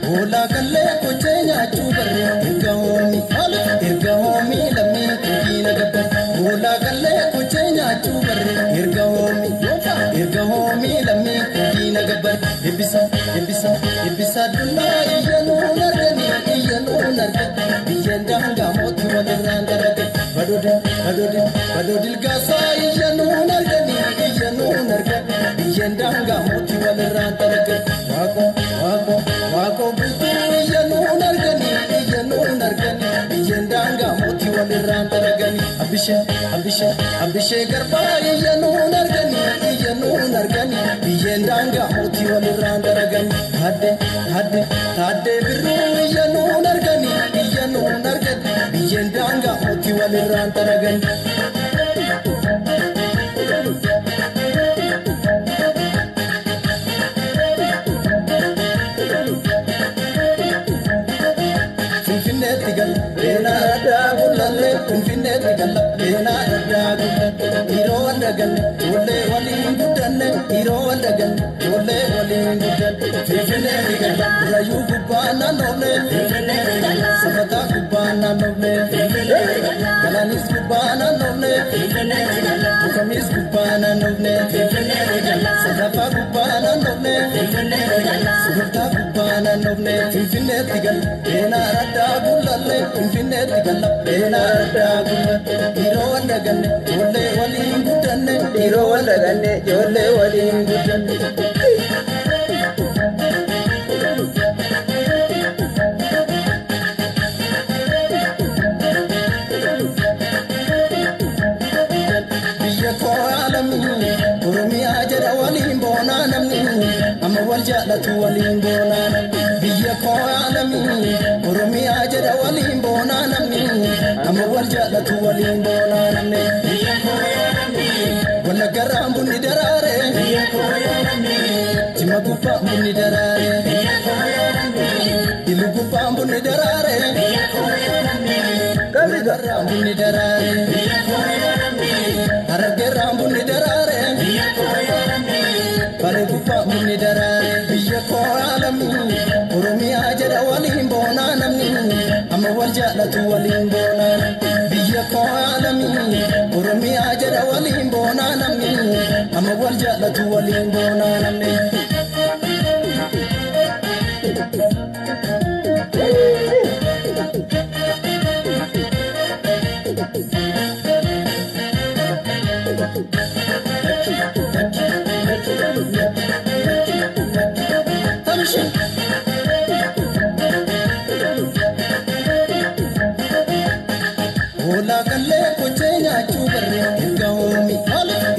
Hola galle koche nyaachuu barre erga hoomii erga hoomii lammii kudiina gabbar. Hola galle koche nyaachuu barre erga hoomii erga hoomii lammii kudiina gabbar. Ebbisa ebbisa ebbisa dullaa iyya nuun arganii iyya nuun argan biyyeen daangaa mootii walirraan darage. Badoodin badoodin badoodil gaasaa iyya nuun arganii iyya nuun argan biyyeen daangaa mootii walirraan darage. Waaqoo waaqoo waaqoo bultuu iyya nuun arganii iyya nuun arganii biyyeen daangaa mootii walirraan daraganii. Abishee abishee abishee garbaa iyya nuun arganii iyya nuun arganii biyyeen daangaa mootii walirraan daraganii. Taaddee taaddee taaddee birruu iyya nuun arganii iyya nuun arganii biyyeen daangaa mootii walirraan daraganii. Finfinneetti galla beenaa addaa gullallee Finfinneetti galla beenaa addaa gullallee dhiiroo wal daganne ijoollee waliin guddanne dhiiroo wal daganne ijoollee waliin guddanne Finfinneetti galla Burayyuu gubbaa naannoofne Finfinneetti galla Safataa gubbaa naannoofne Finfinneetti galla Galaanis gubbaa naannoofne Finfinneetti galla Dukamis gubbaa naannoofne Finfinneetti galla Sadaffaa gubbaa naannoofne Finfinneetti galla Suhurtaa gubbaa naannoofne Finfinneetti galla beenaa addaa gullallee Finfinneetti galla beenaa addaa gullallee dhiiroo wal daganne ijoollee waliin guddanne dhiiroo wal daganne ijoollee waliin guddanne. Biyya koo alamii Oromiyaa jedha waliin boonaa namni amma wal jaalatu waliin boonaa namni. Biyya koo alamii Oromiyaa jedha waliin boonaa namni amma wal jaalatu waliin boonaa namni. Biyya koo alamii Wallaggarraan bunni daraare. Biyya koo alamii Jimma gubbaan bunni daraare. Biyya koo alamii Iluu gubbaan bunni daraare. Biyya koo alamii Wallaggarraan bunni daraare. Biyya koo alamii Harargeerraan bunni daraare. Biyya koo alamii Balee gubbaan bunni daraare. Biyya koo alamii Oromiyaa jedha waliin boonaa namni amma wal jaalatu waliin boonaa namni. Biyya koo alamii Oromiyaa jedha waliin boonaa namni amma wal jaalatu waliin boonaa namni. Hola galle kochee nyaachuu barre erga hoomii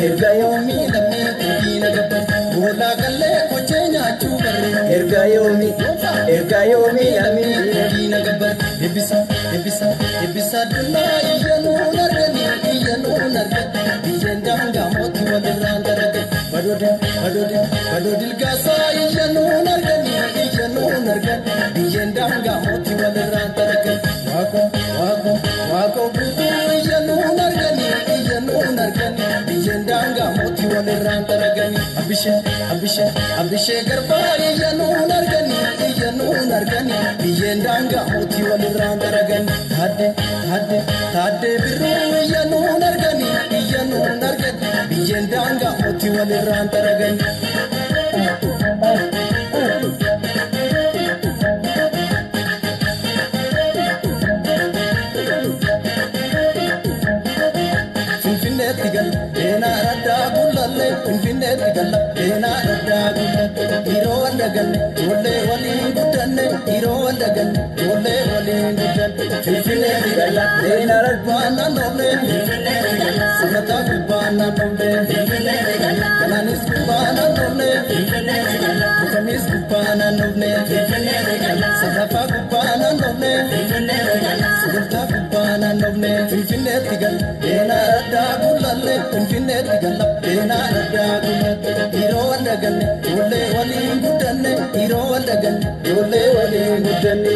erga yoomii lammii kudiina gabbar. Hola galle kochee nyaachuu barre Erga yoomii erga yoomii lammii kudiina gabbar. Ebbisa ebbisa ebbisa dullaa iyya nuun arganii iyya nuun argan biyyeen daangaa mootii walirraan darage. Badoodin badoodin badoodil gaasaa iyya nuun arganii iyya nuun argan biyyeen daangaa mootii walirraan darage. Waaqoo waaqoo waaqoo guutuu iyya nuun arganii iyya nuun arganii biyyeen daangaa mootii walirraan daraganii. Abishee abishee abishee garbaa iyya nuun arganii iyya nuun arganii biyyeen daangaa mootii walirraan daraganii. Taaddee taaddee taaddee birruu iyya nuun arganii iyya nuun arganii biyyeen daangaa mootii walirraan daraganii. Finfinneetti galla beenaa addaa gullallee Finfinneetti galla beenaa addaa gullallee dhiiroo wal daganne ijoollee waliin guddanne dhiiroo wal daganne ijoollee waliin guddanne Finfinneetti galla beenaa gubbaa naannoofne Finfinneetti galla Safataa gubbaa naannoofne Finfinneetti galla Galaanis gubbaa naannoofne Finfinneetti galla Dukamis gubbaa naannoofne Finfinneetti galla Sadaffaa gubbaa naannoofne Finfinneetti galla Sulultaa gubbaa naannoofne Finfinneetti galla beenaa addaa gullallee Finfinneetti galla beenaa addaa gullallee dhiiroo wal daganne ijoollee waliin guddanne dhiiroo wal daganne ijoollee waliin guddanne.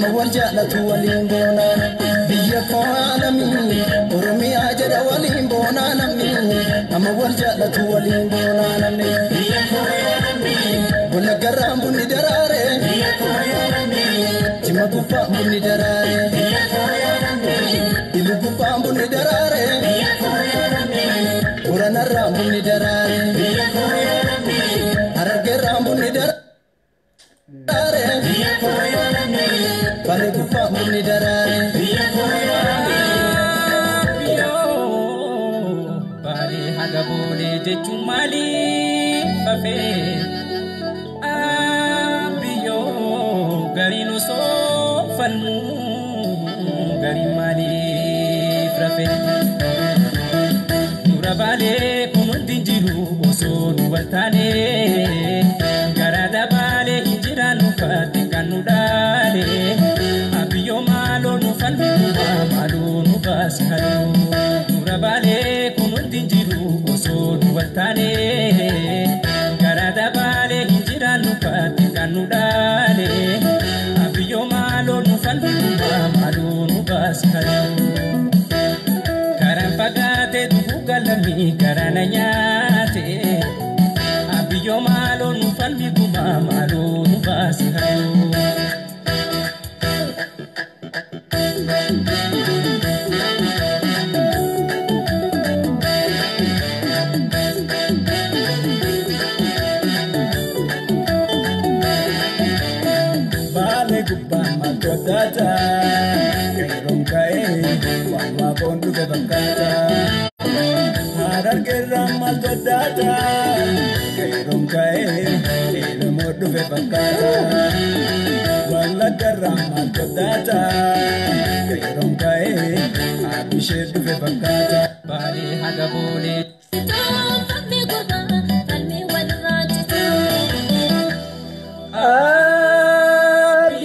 Amma wal jaalatu waliin boonaa biyya koo alamii Oromiyaa jedha waliin boonaa namni amma wal jaalatu waliin boonaa namni biyya koo alamii Wallaggarraan bunni daraare biyya koo alamii Jimma gubbaan bunni daraare biyya koo alamii Iluu gubbaan bunni daraare biyya koo alamii Boranarraan bunni daraare biyya koo alamii Harargeerraan bunni daraare biyya koo alamii Baalee gubbaan bunni daraare biyya koo alamii Baalee haga boolee jechuun maaliif hafee? Abiyyoo gariin osoo falmuu gariin maaliif rafee? Nura baalee kun hundi hin jiru osoo nu wal taane garaa dabaalee hin jiraannu faatti kan nu dhaale abiyyoo maaloo nu falmi gubbaa maaloo nu baasi haloo nura baalee kun hundi hin jiru osoo nu wal taane garaa dabaalee hin jiraannu faatti kan nu dhaale abiyyoo maaloo nu falmi gubbaa maaloo nu baasi haloo. Karaan fagaatee dhufu galamii karaan nyaate abiyyoo maaloo nu falmi gumaa maaloo nu baasi haloo. Baalee gubbaan maaltu addaata? Qeerroon ka'ee waan waaqoon dhufe fakkaata. Harargeerraan maaltu addaata? Qeerroon ka'ee eelmoo dhufe fakkaata. Wallaggarraan maaltu addaata? Qeerroon ka'ee abishee dhufe fakkaata. Baalee haga boolee.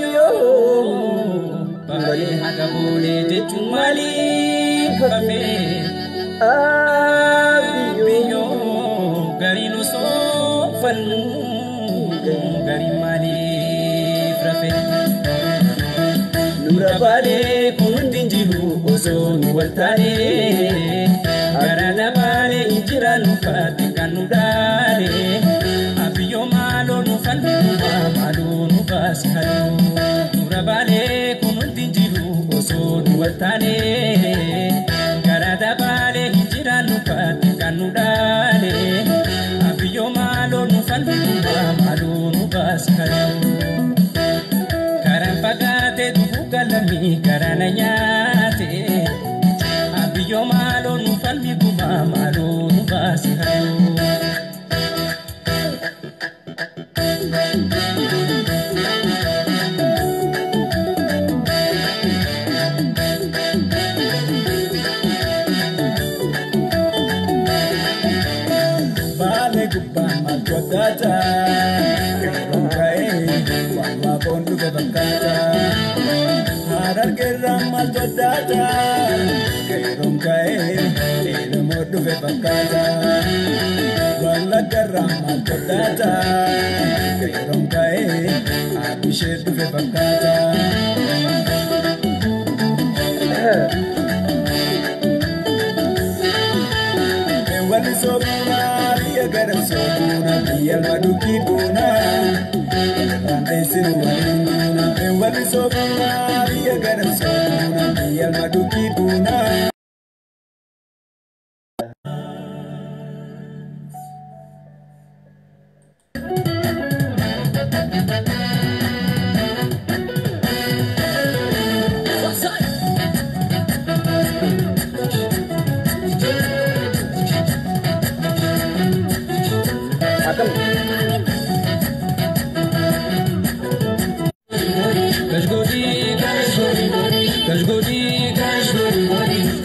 Abiyyoo Baalee haga boolee jechuun maaliif hafee? Abiyyoo Abiyyoo gariin osoo falmuu gariin maaliif rafee? Nura Nura baalee kun hundi hin jiru osoo nu wal taane garaa dabaalee hin jiraannu faatti kan nu dhaale abiyyoo maaloo nu falmi gubbaa maaloo nu baasi haloo nura baalee kun hundi hin jiru osoo nu wal taane garaa dabaalee hin jiraannu faatti kan nu dhaale abiyyoo maaloo nu falmi gubbaa maaloo nu baasi haloo. Karaan fagaatee dhufu galamii karaan nyaate abiyyoo maaloo nu falmi gumaa maaloo nu baasi haloo. Baalee gubbaan maaltu addaata? Qeerroon ka'ee waan waaqoon dhufe fakkaata. Harargeerraan maaltu addaata? Qeerroon ka'ee eelmoo dhufe fakkaata. Wallaggarraan maaltu addaata? Qeerroon ka'ee abishee dhufe fakkaata. Walli sobuuna biyya gara sobuuna biyya almadukii boona walirraan dheessinu waliin duuna. Walli sobuuna biyya gara sobuuna biyya almadukii boona. Akkam Kashgodi kashgodi kashgodi kashgodi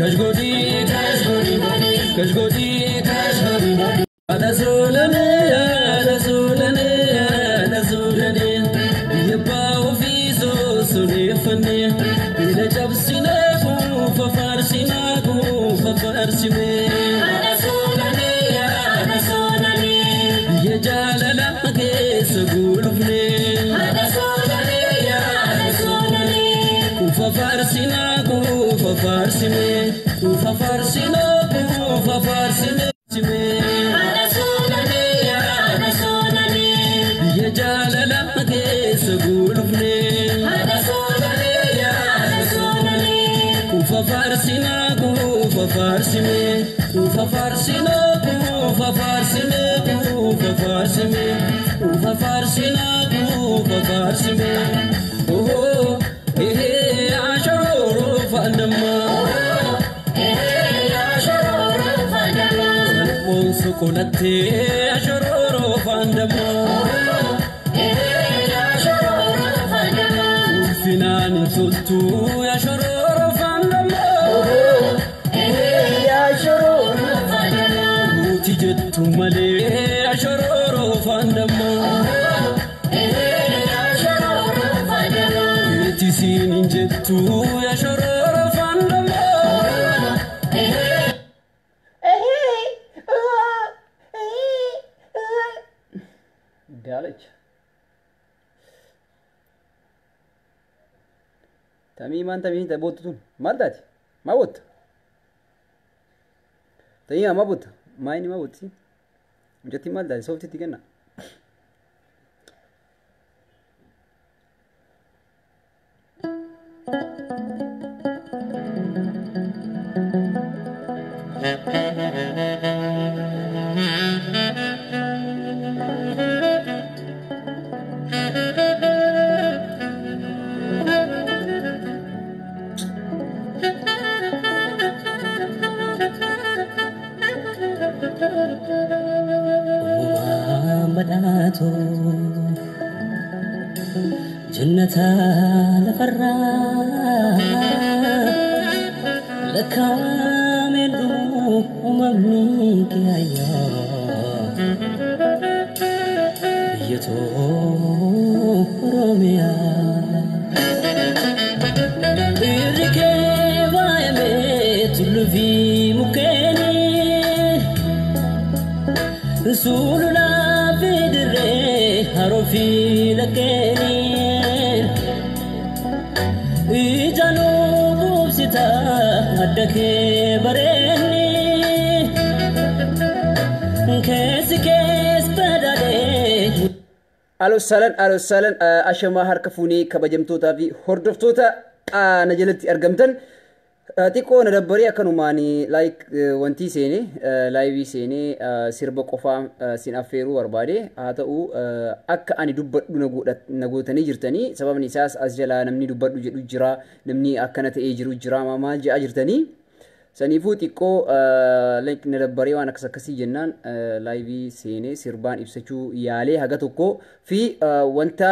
kashgodi kashgodi kashgodi kashgodi Ana solane ana solane ana solane biyya ofiiso soleeffanne bila cabsine kuufa faarsina kuufa faarsine. Ana solane ana solane biyya jaalala keessa gulufne. Ana solane ana solane faarsine, kuufa faarsine, kuufa faarsine. Biyya jaalala keessa gulufne. Kuufa faarsina, kuufa faarsine, kuufa faarsina, kuufa faarsine, kuufa faarsine, kuufa faarsina, kuufa faarsine. Oh, eh, ashororo fandama. Salmoon sokolatte ashororo fandama. Ulfinaan hin toltu ashororo fandama. Nuti jettu malee ashororo fandama. Eti siin hin jettu ashororo fandama. Daalacha. Tamii maan tamii hin boottu tun maal taati? Maa bootta? Tamii maa bootta? Maa inni maa bootti? Mucattiin maal taati? Sooftiitti kenna. Uumamaan badhaatu jannata lafarraa lakkaa'ameen dhumu uumamni kee ayyaa biyya too Oromiyaa. Irri kee faayamee tulluu fi mukkeeniin sululaa fi dirree haroo fi laggeenin ija nu quubsita adda kee bareenni keessi kees badhaadhee. Alo salan, alo salan, ashamaa harka fuunee kabajamtootaa fi hordoftoota na jalatti argamtan. Xiqqoo na dabbaree akkanumaan like wantii seenee live seenee sirba qofaa sin affeeruu barbaade. Haa ta'u, akka ani dubbadhu na gootanii jirtanii. Sababni isaas as jalaa namni dubbadhu jedhu jira, namni akkana ta'ee jiru jira, maal jedhaa jirtanii. Saniifuu xiqqoo like na dabbaree waan akkas akkasii jennaan live seenee sirbaan ibsachuu yaalee haga tokko fi wanta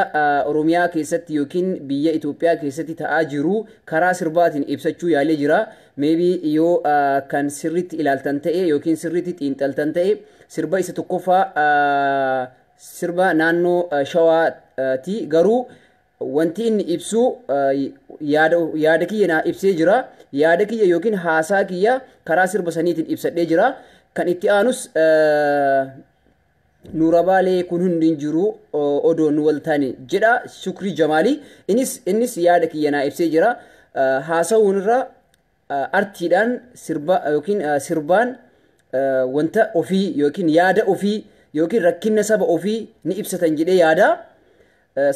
Oromiyaa keessatti yookiin biyya Itoophiyaa keessatti ta'aa jiru karaa sirbaatiin ibsachuu yaalee jira. Maybe yoo kan sirriitti ilaaltan ta'e yookiin sirriitti xiinxaltan ta'e, sirba isa tokkoffaa sirba naannoo Shawaati, garuu wanti inni ibsu yaada kiyya naa ibsee jira. Yaada kiyya yookiin haasaa kiyya karaa sirba saniitiin ibsadhee jira. Kan itti aanus Nuura Baalee kun hundi hin jiru odoo nu wal taane jedha Shukrii Jamaalii. Innis yaada kiyya naa ibsee jira. Haasawuun irra artiidhaan sirba yookiin sirbaan wanta ofii yookiin yaada ofii yookiin rakkina saba ofii ni ibsatan jedhee yaada.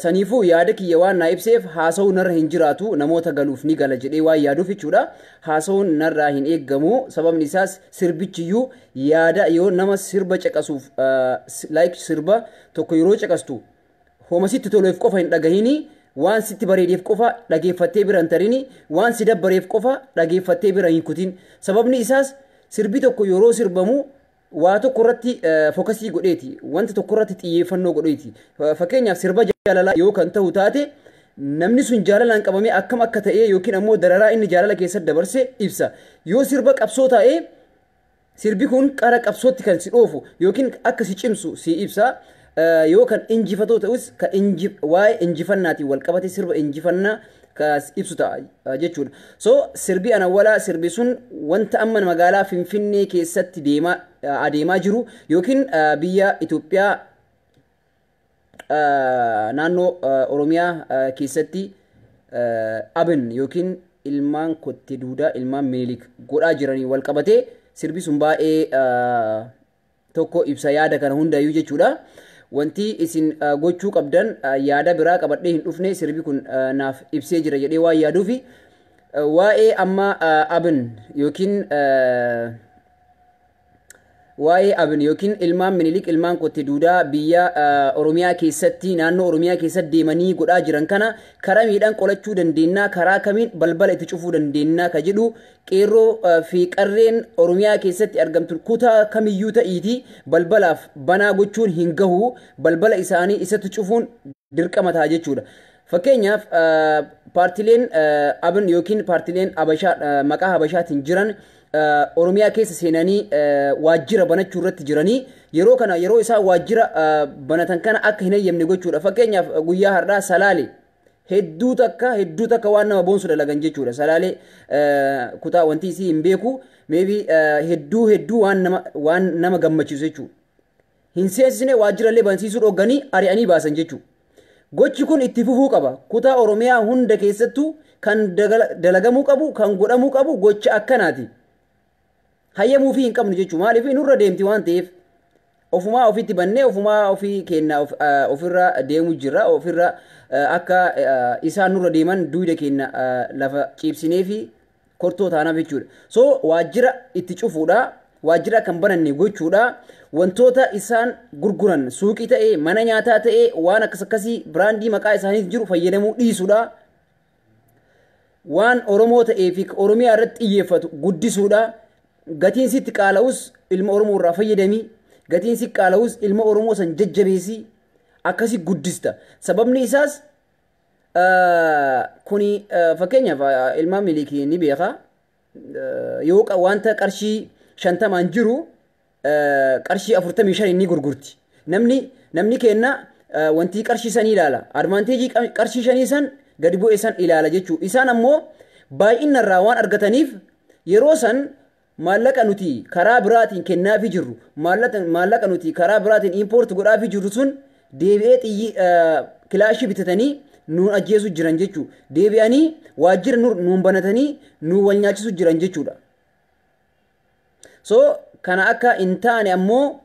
Saniifuu yaada kiyya waan naa ibseef haasawuun narra hin jiraatu, namoota galuuf ni gala jedhee waan yaaduuf jechuudha. Haasawuun narraa hin eeggamu, sababni isaas sirbichiyyuu yaada yoo nama sirba caqasuuf like sirba tokko yeroo caqastu homa sitti toleef qofa hin dhagahini, waan sitti bareedeef qofa dhageeffattee bira hin tarini, waan si dabbareef qofa dhageeffattee bira hin kutin. Sababni isaas sirbi tokko yeroo sirbamu waa tokko irratti focus godheeti, wanta tokko irratti xiyyeeffannoo godheeti. Fakkeenyaaf sirba jaalalaa yoo kan ta'u taate, namni sun jaalalaan qabamee akkam akka ta'e yookiin ammoo dararaa inni jaalala keessatti dabarse ibsa. Yoo sirba qabsoo ta'e, sirbi kun qara qabsootti kan si dhoofu yookiin akka si cimsu si ibsa. Yoo kan injifatoo ta'us, kan waa'ee injifannaatiin wal qabate sirba injifannaa ka ibsu ta'a jechuudha. So sirbi ana walaa sirbi sun wanta amma magaalaa Finfinnee keessatti deemaa adeemaa jiru yookiin biyya Itoophiyaa naannoo Oromiyaa keessatti ABN yookiin ilmaan kotte duudaa ilmaan Minilik godhaa jiranii wal qabatee sirbi sun baay'ee tokko ibsa yaada kana hundayyuu jechuudha. Wanti isin gochuu qabdan yaada biraa qabadhee hin dhufne, sirbi kun naaf ibsee jira jedhee waan yaaduufi waa'ee amma abin yookiin waa'ee abin yookiin ilmaan Minilik ilmaan kotte duudaa biyya Oromiyaa keessatti, naannoo Oromiyaa keessatti deemanii godhaa jiran kana karaa miidhaan qolachuu dandeenya, karaa kamiin balbala itti cufuu dandeenya ka jedhu qeerroo fi qarreen Oromiyaa keessatti argamtu kutaa kamiyyuu ta'iiti balbalaaf banaa gochuun hin gahu, balbala isaanii isatti cufuun dirqama ta'a jechuudha. Fakkeenyaaf paartileen abin yookiin paartileen Habashaa maqaa Habashaatiin jiran Oromiyaa keessa seenanii waajjira banachuu irratti jiranii yeroo kana yeroo isaan waajjira banatan kana akka hin eeyyamne gochuudha. Fakkeenyaaf guyyaa har'aa Salaale hedduu takka waan nama boonsu dalagan jechuudha. Salaalee kutaa wanti isii hin beeku, maybe hedduu waan nama gammachiisu jechuudha. Hin seensisne, waajjira illee bansiisuu dhogganii ari'anii baasan jechuudha. Gochi kun itti fufuu qaba. Kutaa Oromiyaa hunda keessattuu kan dalagamuu qabu, kan godhamuu qabu gocha akkanaati. Hayyamuufii hin qabnu jechuudha. Maaliif nurra deemti waan ta'eef ofumaa ofitti bannee ofumaa ofii keenya ofirra deemuu jirra. Ofirra akka isaan nurra deeman duwida keenya lafa ciibsinee fi kortoo taanaaf jechuudha. So waajjira itti cufuudha. Waajjira kan bananne gochuudha. Wantoota isaan gurguran suuqii ta'ee, mana nyaataa ta'ee, waan akkas akkasii biraandii maqaa isaaniif jiru fayyadamuu dhiisuudha. Waan Oromoo ta'ee fi Oromiyaa irratti xiyyeeffatu guddisuudha. Gatiin sitti qaala'us ilma Oromoo irraa fayyadamii, gatiin sitti qaala'us ilma Oromoo san jajjabeessii akkasii guddista. Sababni isaas kuni fakkeenyaaf ilmaan Minilik ni beeka. Yoo wanta qarshii 50 jiru qarshii 45 ni gurgurti. Namni kenna wanti qarshii sanii ilaala. Advaanteejii qarshii 5 san gadi bu'e san ilaala jechuudha. Isaan ammoo baay'ina irraa waan argataniif yeroo san maallaqa nuti karaa biraatiin kennaafii jirru, maallaqa nuti karaa biraatiin impoort godhaafii jirru sun deebi'ee xiyyi kilaashii bitatanii nuun ajjeesuu jiran jechuudha. Deebi'anii waajjira nuun banatanii nuun wal nyaachisuu jiran jechuudha. So kana akka hin taane ammoo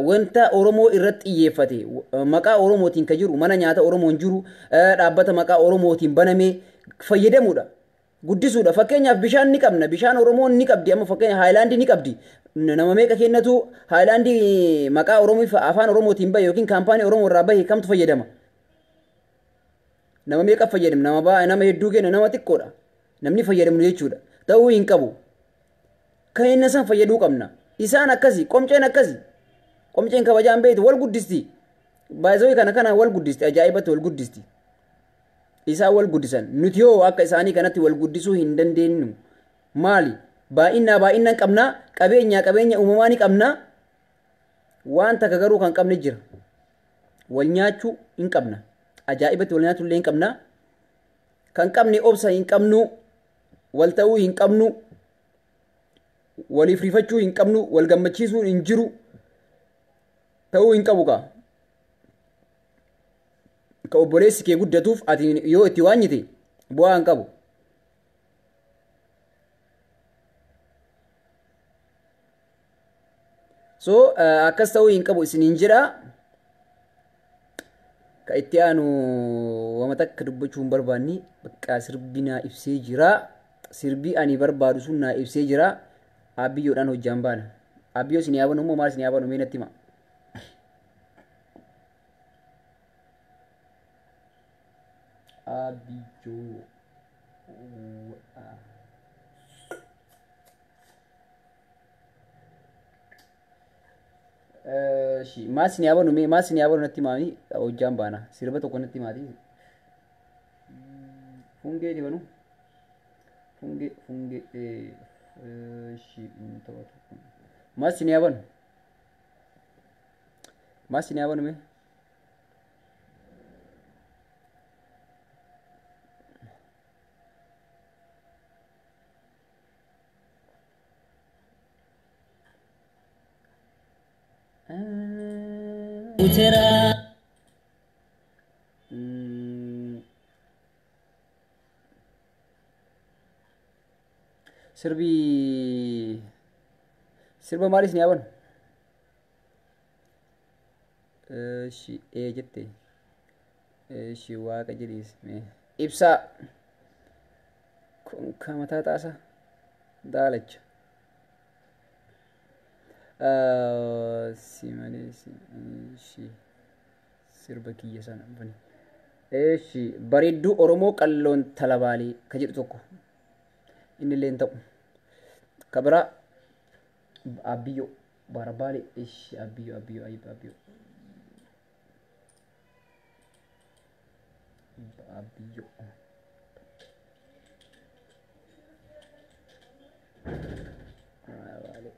wanta Oromoo irratti xiyyeeffate maqaa Oromootiin ka jiru, mana nyaata Oromoon jiru, dhaabbata maqaa Oromootiin baname fayyadamuudha. Guddisuudha. Fakkeenyaaf bishaan ni qabna. Bishaan Oromoon ni qabdi. Amma fakkeenya Haayilaandii ni qabdi. Nama meeqa kennatu Haayilaandii maqaa Oromoo afaan Oromootiin bahe yookiin kaampaanii Oromoo irraa bahe kamtu fayyadama? Nama meeqa fayyadama? Nama baay'ee, nama hedduu kenna, nama xiqqoodha. Namni fayyadamnu jechuudha. Ta'uu hin qabu. Kan inni san fayyaduu qabna. Isaan akkasi, qomceen akkasi. Qomceen kabajaan beektu wal guddisti. Baay'ee kana wal guddisti, ajaa'ibatti wal guddisti. Isaan wal guddisan. Nuti yoo akka isaanii kanatti wal guddisuu hin dandeenyu. Maali? Baay'inaa baay'inaan qabna, qabeenya qabeenya uumamaa ni qabna. Waan takka garuu kan qabne jira. Wal nyaachuu hin qabna. Ajaa'ibatti wal nyaachuu illee hin qabna. Kan qabne obsa hin qabnu, wal ta'uu hin qabnu, waliif rifachuu hin qabnu, wal gammachiisuu hin jiru. Ta'uu hin qabu kaa. Ka obboleessi kee guddatuuf ati yoo itti waanyite bu'aa hin qabu. So akkas ta'uu hin qabu isiniin jedha. Ka itti aanu wama takka dubbachuu hin barbaanne, bakka sirbi naa ibsee jira. Sirbi ani barbaadu sun naa ibsee jira. Abiyyoodhaan hojjaan baana. Abiyyoo isin yaabanu immoo maal isin yaabanu mee natti hima. Abiyyoo. Maal isin yaabanu mee maal isin yaabanu natti himaami hojjaan baana. Sirba tokko natti himaati. Fungee dibanu. Fungee fungee. Maal isin yaabanu? Maal isin yaabanu mee? Sirbi sirba maalis ni haban? Eshi ee jette. Eshi waaqa jedhiis mee. Ibsaa. Kun ka mataa xaasa. Daalacha. Si malee si sirba kiyya sana bani. Eshi bareedduu Oromoo qalloon talabaalee ka jedhu tokko. Inni illee hin ta'u. Ka biraa Abbiyyoo Barbaalee. Eshi Abbiyyoo Abbiyyoo Ayyib Abbiyyoo. Abbiyyoo. Barbaalee.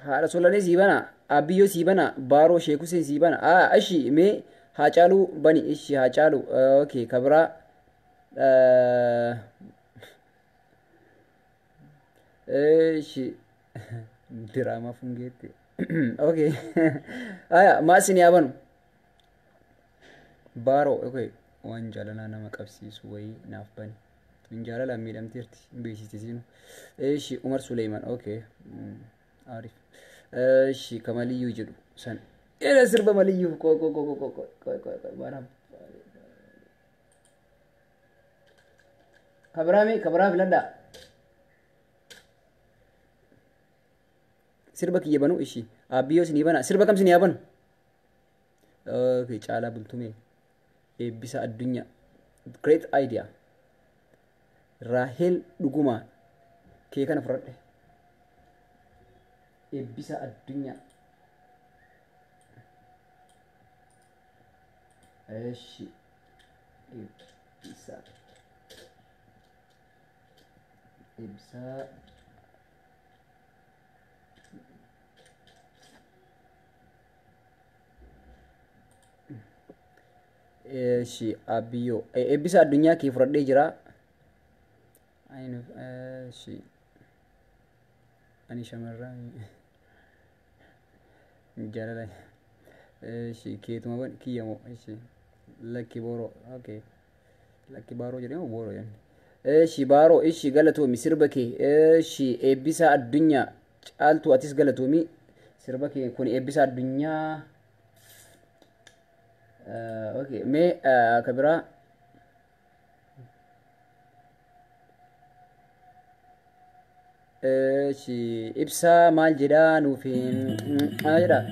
Haadha Solanee sii bana, Abbiyyoo sii bana, Baaroo Sheekuseen sii bana. Ah, ishi mee Haacaaluu bani, ishi Haacaaluu. Okay, ka biraa ishi diraamaa fungeette. Okay. Aya, maal isin yaa banu? Baaroo, okay. Waan jaalalaa nama qabsiisu wayii naaf bani. Tun jaalalaan miidhamteerti, hin beeksistisiinu. Ishi Umar Suleeman, okay. Arif. Ishi kamaliyyuu jedhu san. Ina sirba maliyyuu ko ko ko ko ko ko ko ko ko baram. Kabiraa mee kabiraa filadhaa. Sirba kiyya banuu ishi. Abbiyyoo isinii bana. Sirba kam isinii haa banu? Okay, Caalaa Bultumee. Eebbisa Addunyaa. Great idea. Raahel Dhugumaa. Kee kana fudhadhe. Eebbisa Addunyaa. Eshi. Eebbisa. Eebbisa. Eshi Abbiyyoo. Eebbisa Addunyaa kee fudhadhee jira. Eshi. Ani shamarran jaalala. Eshi keetuma ban kiyya moo eshi lakki booroo okay lakki baaroo jedhee moo booroo jenne. Eshi baaroo eshi galatoomi sirba kee eshi Eebbisa Addunyaa caaltuu atis galatoomi sirba kee kun Eebbisa Addunyaa. Okay mee ka biraa. Eshi ibsaa maal jedhaa nuuf hin maal jedhaa?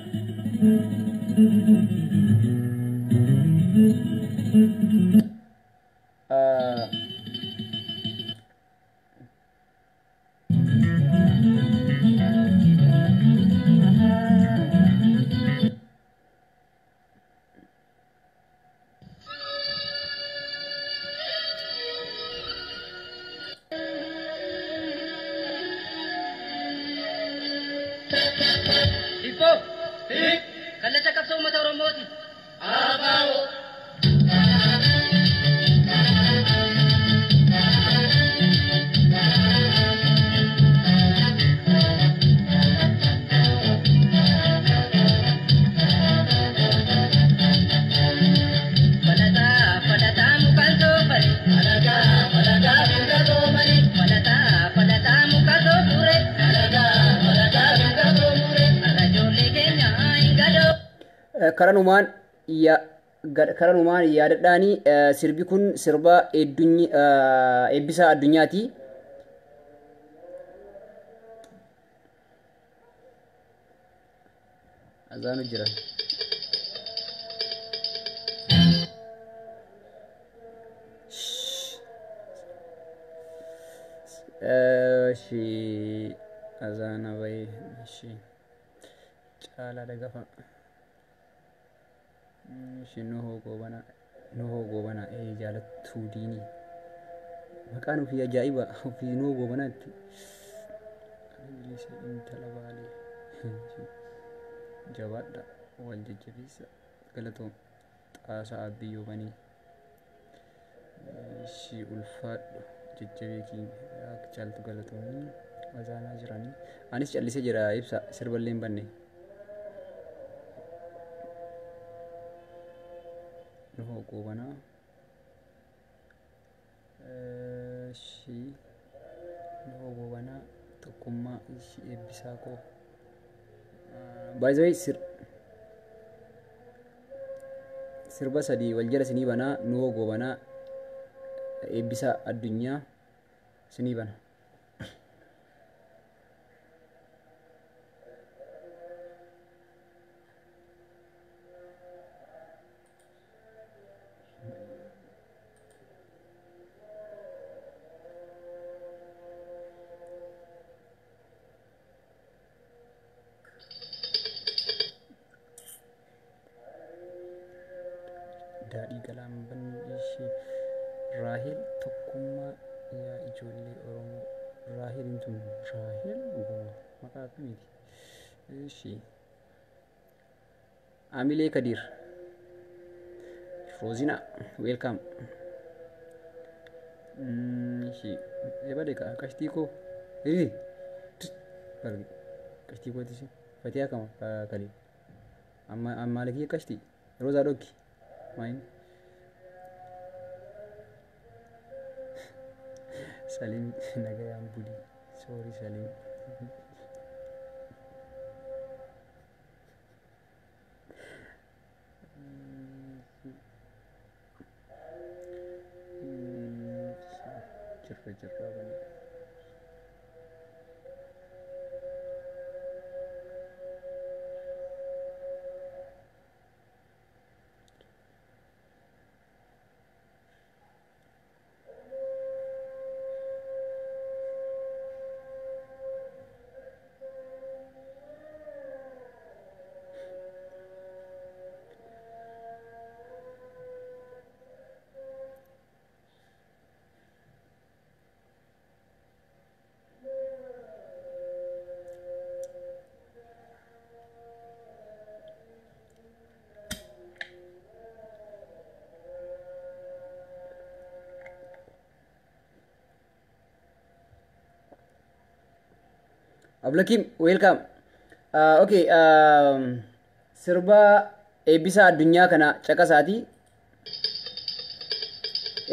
Hibboo! Kallacha qabsoo uummata Oromooti. Falataa falataa mukaan soofare. Falataa falataa mukaan soofare. Falataa falataa mukaan soofure. Falataa falataa mukaan soofure. Har'a ijoollee keenya hin gadoo. Karanumaan yaadadhaanii sirbi kun sirba Eebbisa Addunyaati. Azaanu jira. Eshi azaana bahee eshi Caalaa Dagafa. Eshi Nuhoo Goobanaa Nuhoo Goobanaa ee jaalattuu diinii. Maqaan ofii ajaa'iba ofii Nuhoo Goobanaatti. Intala Baalee. Jabaadha wal jajjabeessa galatoom xaasaa Abbiyyoo banii. Eshi ulfaadhu jajjabee keenya akka caaltu galatoomii azaanaa jiranii. Anis callisee jira ibsa sirballee hin banne. Nuhoo Goobanaa. Shi Nuhoo Gobanaa tokkummaa ishii eebbisaa koo. By the way, sirba sadii wal jala sinii banaa. Nuhoo Gobanaa, Eebbisaa Addunyaa sinii bana. Daadhii Galaan ishee Raahel tokkummaa yaa ijoollee Oromoo. Raaheliin tun Raahel dhuguma maqaa akkamiiti? Ishii Amilee Kadiir Roozina, welcome. Ishii ebade qashtii koo hiri qashtii kootis fatiyaa kama kalee amma ammaalee kiyya qashtii Roozaa dhokki maayin Salim nagayaan bulii. Sorry, Salim. Jirra jirra bane. Ablakim, welcome. Okay, sirba Eebbisaa Addunyaa kana caqasaati.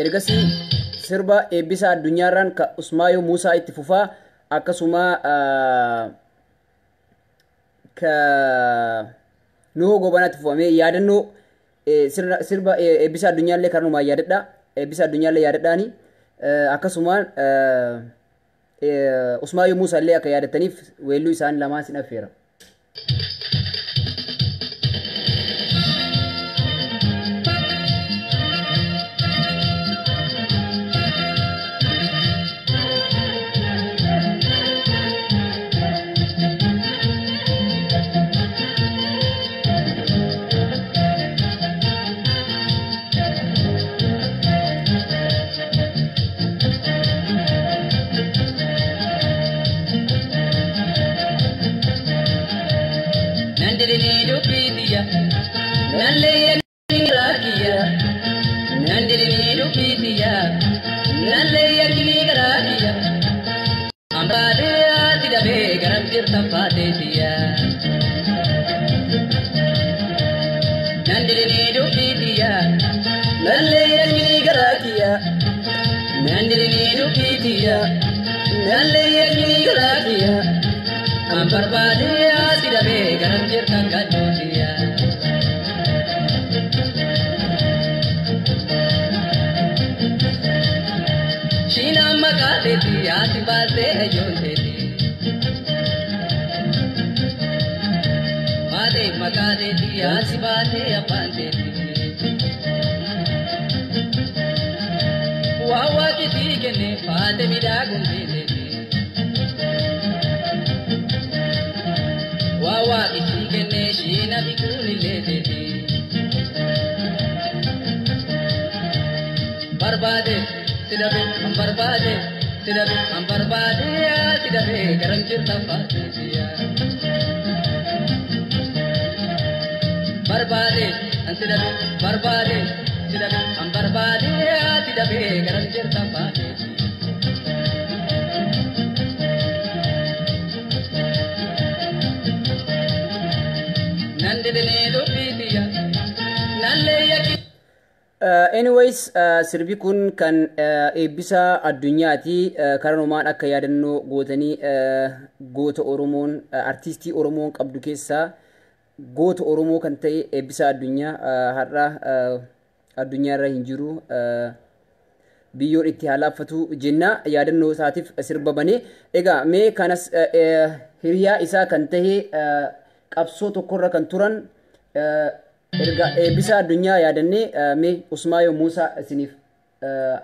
Ergasii sirba Eebbisaa Addunyaarraan ka Usmaayoo Muusaa itti fufaa, akkasuma ka Nuhoo Gobanaatti fufamee yaadannoo sirba Eebbisaa Addunyaallee kanumaan yaadadha. Eebbisaa Addunyaallee yaadadhaani. Akkasumaan Usmaayoo Muusaa illee akka yaadattaniif weelluu isaan lamaan sin affeera. Nandirini dubbiitiya, nallee yakkii. Nandirini dubbiitiya, nallee yakkii garaakiya. Ambaatee ati dhabee garam jirta faateetiya. Nandirini dubbiitiya, nallee yakkii garaakiya. Nandirini dubbiitiya, nallee yakkii garaakiya. An barbaadee asi dhabee garam jirtan gadduutiya. Shiinaan maqaa teeti ati baasee ijoolleeti. Baatee maqaa teeti asi baasee abbaan teeti. Waa waaqitii kenne faate midhaaguun teeti. Waa waaqitii kenne shiina bikuun illee teeti. Barbaade si dhabe an barbaade si dhabe an barbaade si dhabe garam jirta faateetiya. Barbaade an si dhabe barbaade si dhabe an barbaade si dhabe garam jirta faateetiya. Nan didinee dubbiitiya nallee yakki. Anyways, sirbi kun kan eebbisa addunyaati. Karanumaan akka yaadannoo gootanii goota Oromoon artiistii Oromoon qabdu keessaa goota Oromoo kan ta'e eebbisa addunyaa har'a addunyaarra hin jiru. Biyyoon itti haa laaffatu jenna, yaadannoo isaatiif sirba banee. Egaa mee kanas hiriyaa isaa kan ta'e, qabsoo tokkorra kan turan, erga eebbisa addunyaa yaadannee, mee Usmaayoo Muusaa isiniif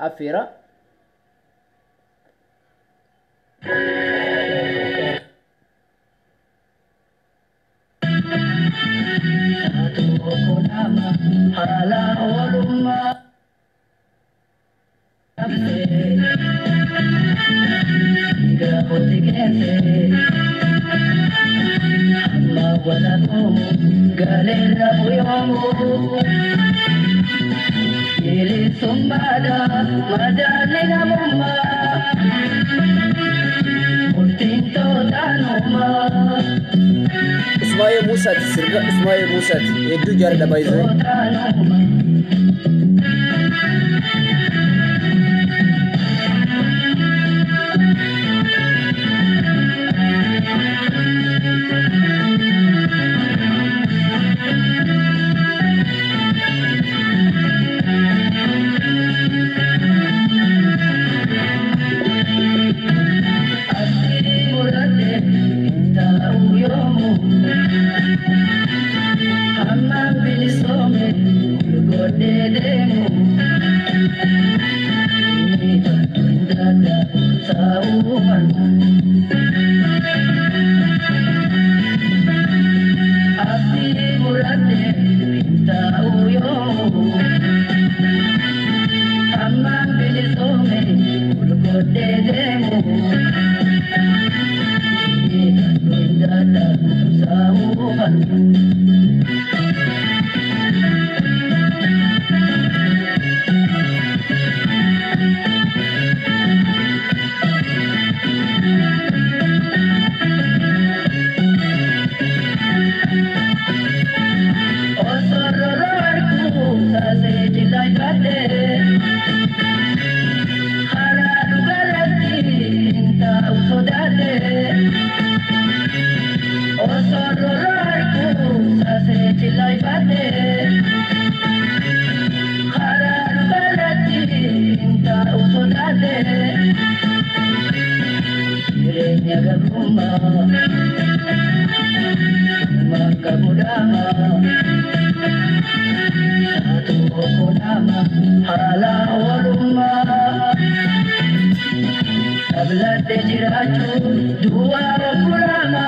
affeera. Haala oolummaa Gaafoti keesse amma walakumu galeerra buyoomu bilisummaadha madaalli namummaa murtiin tootaanummaa. Usmaayoo Muusaati, sirba Usmaayoo Muusaati, hedduu jaalladha baay'isee. Tootaanummaa. Abdii murate ta'uu yoomu hamma bilisoome godhee deemu inni toltu hin dadhabu ta'uu falmu. Abdii murate ta'uu yoomu hamma bilisoome godhee deemu. Inni toltu hin dadhabu ta'uu falmu. Osororo harkuu taasee jilaafatte karaa dhugarratti hin taa'u sodaate. Osororo harkuu taasee jilaafatte karaa dhugarratti hin taa'u sodaate. Jireenya gabrummaa bakka godhama. Taatu okkolama haala oolummaa. Tabladde jiraachuu duwwaa okkolama.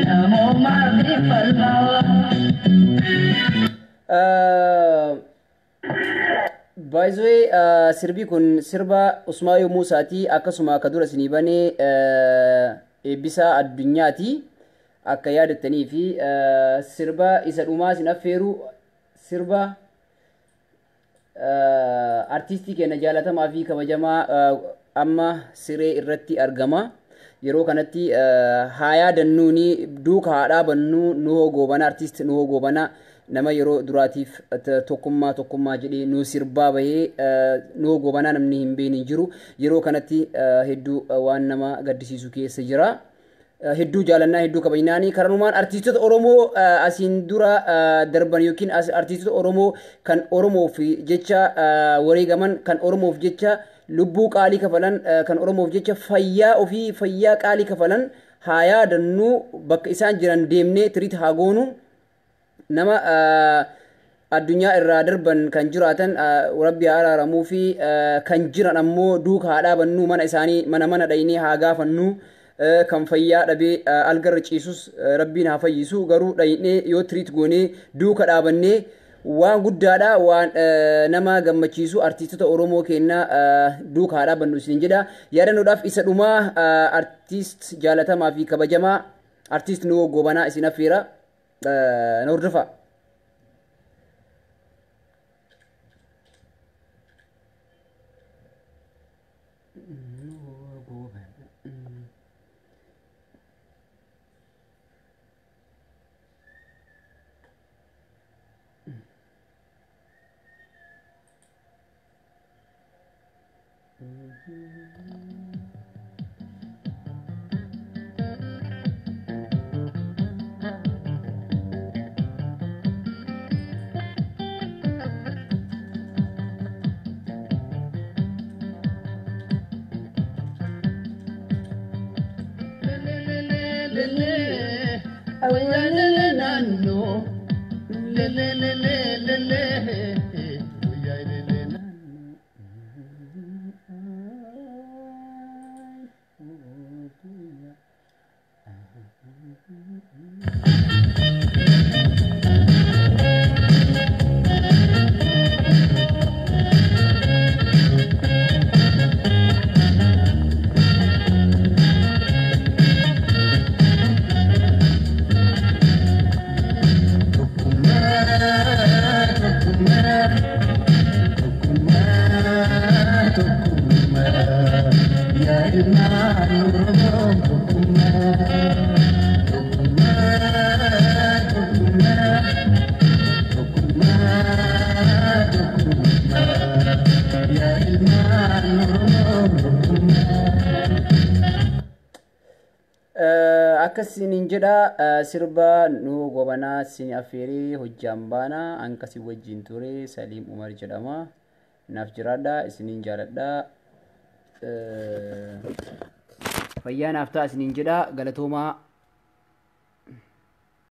Namoomaa fi falmaa. Baay'ee sirbi kun sirba Usmaayoo Muusaati, akkasuma akka dura isinii banee eebbisaa addunyaati, akka yaadattanii fi sirba isa dhumaa isin affeeru, sirba artiistii keenya jaalatamaa fi kabajamaa amma siree irratti argama. Yeroo kanatti haa yaadannuuni, duuka haa dhaabannu. Nuhoo Goobanaa, artiist Nuhoo Goobanaa, nama yeroo duraatiif tokkummaa tokkummaa jedhee nu sirbaa bahee, Nuhoo Goobanaa namni hin beekne hin jiru. Yeroo kanatti hedduu waan nama gaddisiisu keessa jira. Hedduu jaalannaa, hedduu kabajnaanii, karanumaan artiistota Oromoo asiin dura darban yookiin artiistota Oromoo kan Oromoof jecha wareegaman, kan Oromoof jecha lubbuu qaalii kafalan, kan Oromoof jecha fayyaa ofii, fayyaa qaalii kafalan haa yaadannu. Bakka isaan jiran deemnee tiriit haa goonu. Nama addunyaa irraa darban kan jiraatan Rabbi haa araaramuu fi kan jiran ammoo duuka haa dhaabannu, mana isaanii mana mana dhaynee haa gaafannu. Kan fayyaa dhabee algarra ciisus Rabbiin haa fayyisu, garuu dhaynee yoo tiriit goonee duuka dhaabannee waan guddaadha, waan nama gammachiisu. Artiistota Oromoo keenya duuka haa dhaabannu isin jedha. Yaadannoodhaaf isa dhumaa artiist jaalatamaa fi kabajamaa artiist Nuhoo Goobanaa isin affeera, na hordofaa. Akkasiniin jedha, sirba nu gobanaa sin affeeree hojjaan baanaa hankasi wajjin ture Saliim Umar jedhama. Naaf jiraadha, isiniin jaaladha. Fayyaa naaf ta'a isiniin jedha, galatoomaa.